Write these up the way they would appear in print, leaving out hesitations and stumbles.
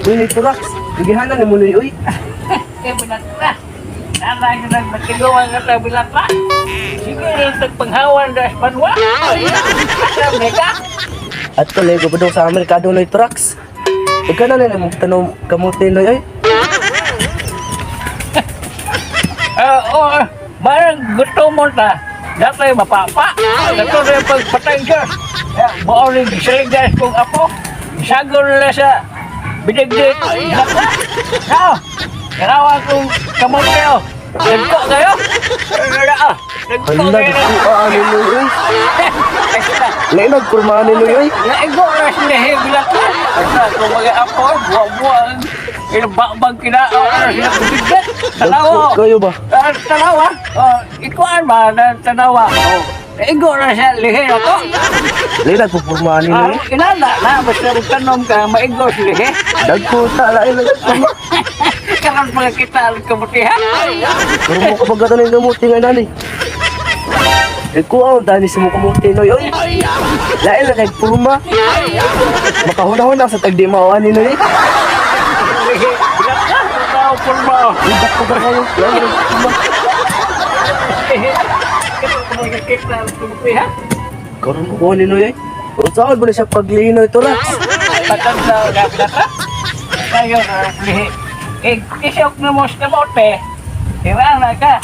Uy, Noy Turax, gigihanan ni mo, Noy, uy. Kaya binatra. Nana ka nang nagkigawa nga ta binatra. Sige lang tagpanghawan das banwa. Sabi ka? At tuloy ko pa daw sa Amerikado, Noy Turax. Ikaw na nila mo tanong kamuti, Noy, uy. Oo, barang gusto mo ta. Dapat mapapa. Ito na yung pagpatay Diyos. Buo rin siligas kong apo. Sagol na sa binigdig. Binatra. Now, karawa kong kamote oh. Nagko kayo? Nagko Hala, kayo. dako ah, ni Noy, uy. Lain nagkurmahan ni Noy, uy. Naigo na sila bilang Basta kung mga apo, buwa-buwa, inababag kinao, ano sila kubigat. Tanawa. Dako kayo ba? Ah, tanawa. Oh, ikuan ba na tanawa? Oh, naigo na siya lihi ako. Lain nagpupurmahan ni Ah, Noy. inala na, basta tanom ka, maigo sa lihi. Dagko ta, lain nagpupurmahan. Karon pa kita ang kabutihan. Pero mo kapag gata ng kamuti nga nani. Dagko ang dani sa mo kamuti, Noy, uy. Lain lang nagpurma. Makahuna-huna sa tagdimawan ni Noy. Lihi, bilang ka, tao pulma. Uy, dako ka kayo. Lain nagpurma. Lihi, karon pa kita ang kabutihan. Karon mo kuha ni Noy, eh. Kung saan ba na siya paglinoy, Turax? Patanda ka ka. Kayo na lihi. Eh, isok na mo sa kamote. Di ba na ka?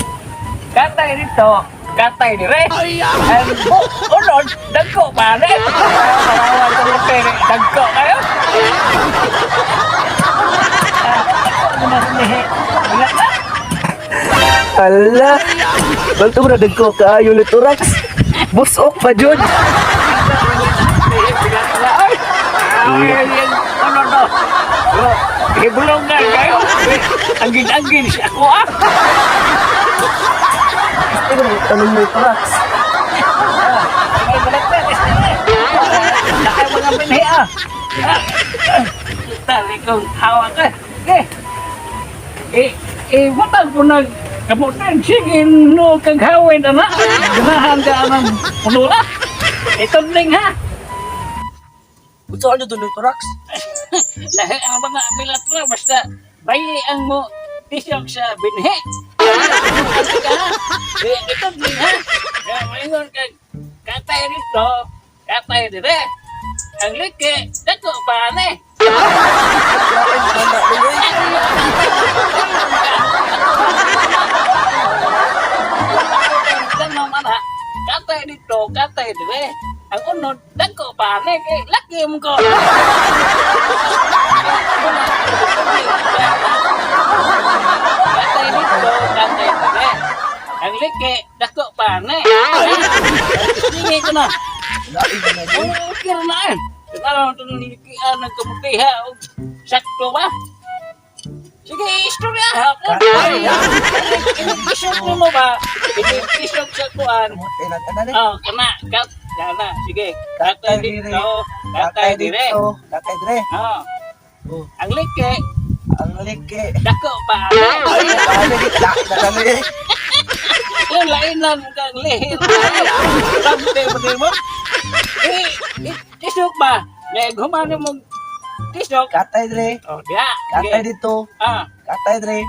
Katay dito, katay dire. Ang unod, dagko pa rin. Parawan ko kamote, dagko kayo. Ah, dagko naman sa lihi. Wala na. Ala! Balto mo na dagko kaayo ni Turax. Busok pa jud. Lihi, bilang na. Ay! Ay, ano no? Hibulong na kayo. Angin-angin siya ako ah. Pero tanong mo Turax. Ay, balik na. Nakay mga binhi ah. Tali kong hawak eh. Eh, eh, eh, matag po nag kamutan. Sige, no, kag hawin, ana. Ganahan ka anang punula. Itudling ha. Unsa ano doon Turax? Lahi ang mga milatra, basta bayi ang mo tisyok sa binhi. Eh, itudling ha. Kaya maingon kag katay dito, katay dire. Ang liki, dako pa ni. Tanong ana, katay dito, katay dire. Ang unod, dako pa ni. Kay laki mo ko. Katay dito, katay dire. Ang liki, dako pa ni. Sige ko na. Okay na eh. Tanaw itong likian ng kamutiha. Sakto ba? Sige, istorya hapon. Inisok mo ba? Inisok sa kuan. Oh, kana, kat, kana. Sige, katay dito, katay dire. Katay dire. Oh. Ang like, Ang like. dako pa. Ano di laki na kami eh. Yung lainan kang lihir. Sabi mo din mo. Eh, eh, tisok ba? Naghuman mo tisok. Katay dire. Oh, diya. Katay Sige. dito. Ah. Katay dire.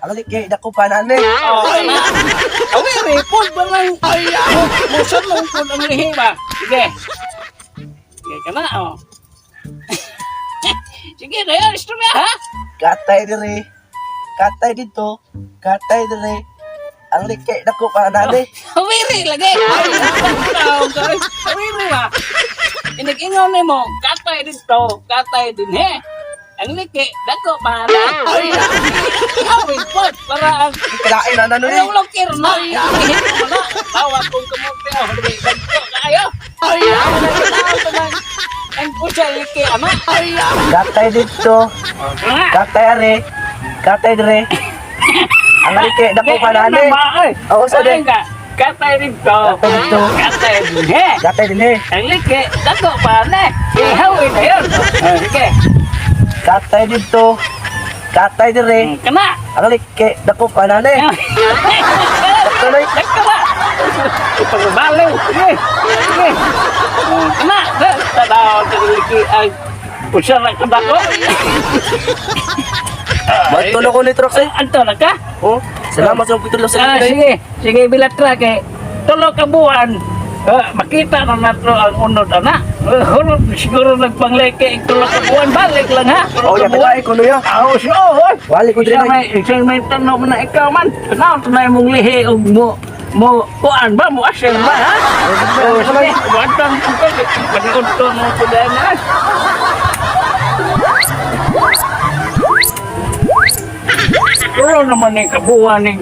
Ang like dako pa nani. Oh, na. Awi, report ba lang? Musan mo po ang lihi ba? Sige. Sige ka na, oh. Sige, na yun, istorya, ha? Katay dire. Katay dito. Katay dire. Ang like dako pa nani. Awiri lagi. Ay, tao ka. Awiri ba? Inig-ingon ni mo, katay dito, katay din he. Ang liki, dako pa na. Awin po, para ang Kalain na nano eh. Ayaw lang kirna. Ihit mo na. Tawag kong kamote. Oh, dagko kayo. Ayaw na tao man. Ang pusa liki ama. Katay dito. Nga. Katay are. Katay dire. Ang like dako pa nani. Oo, sa din. Katay dito. Katay dito. Katay dinhe. Katay dinhe. Ang liki, dako pa na. Ihawin na yun. Oh, sige. Katay dito. Katay dire. Kana. Ang like dako pa nani. Tuloy. Dako na. Ipagabalaw. Sige. Sige. Kana. Tanaw, ang liki ang Usa na ka dako. Bato na ko ni Trox eh. Anto na ka? Oh, salamat sa pagtulong sa Ah, akin. sige, sige Bilatra kay tulo ka buwan. Makita na nato ang unod ana. Hurot siguro nagpangleke ang tulo ka buwan, balik lang ha. Tulo Oh, ka ya buwan. kay ko no ya. Ah, oh, siya, oh. Wali ko diri. Isang may tanong na ikaw man. Tanaw tunay mong lihi og mo mo kuan ba mo asel ba ha? Oh, sige, wantang ko paniudto mo ko dahil na. Pero naman ni kabuhan ni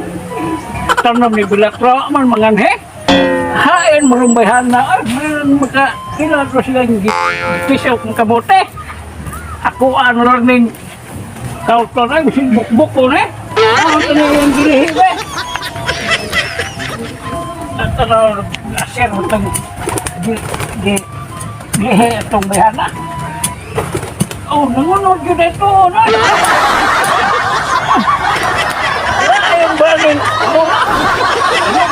tanom ni Bilakra man manganhe. Hain marumbayhan na ay meron maka kila ko silang piso kong kamote. Ako ang learning kauton ay bisin bukbuk ko ne. Ano ito na yung gilihi ba? At ano, asir mo itong lihi itong bayhana. Oh, nangunod yun ito. No? Ay, ang baling.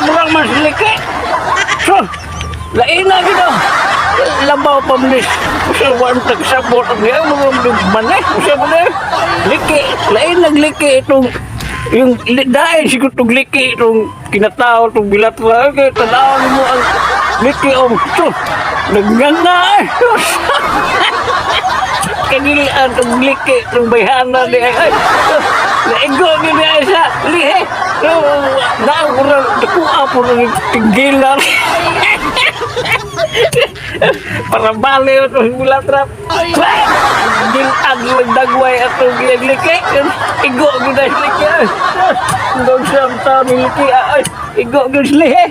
Murang mas liki. So, lain na gito. Labaw pa manis. Usa wan tagsabot ang iya mga mani. Usa man eh. Liki, lain nagliki itong yung dahil siguro itong liki itong kinatao itong bilat kay tanaw mo ang liki om so nagnganga eh. Kanilian itong liki itong bayhana ni ay naigo ni ay sa lihe naura nakuha po ng tinggilan para bali itong bilatrap gilag dagway atong liki igo gyud ang liki dog sa taon ni liki ay igo gyud lihe.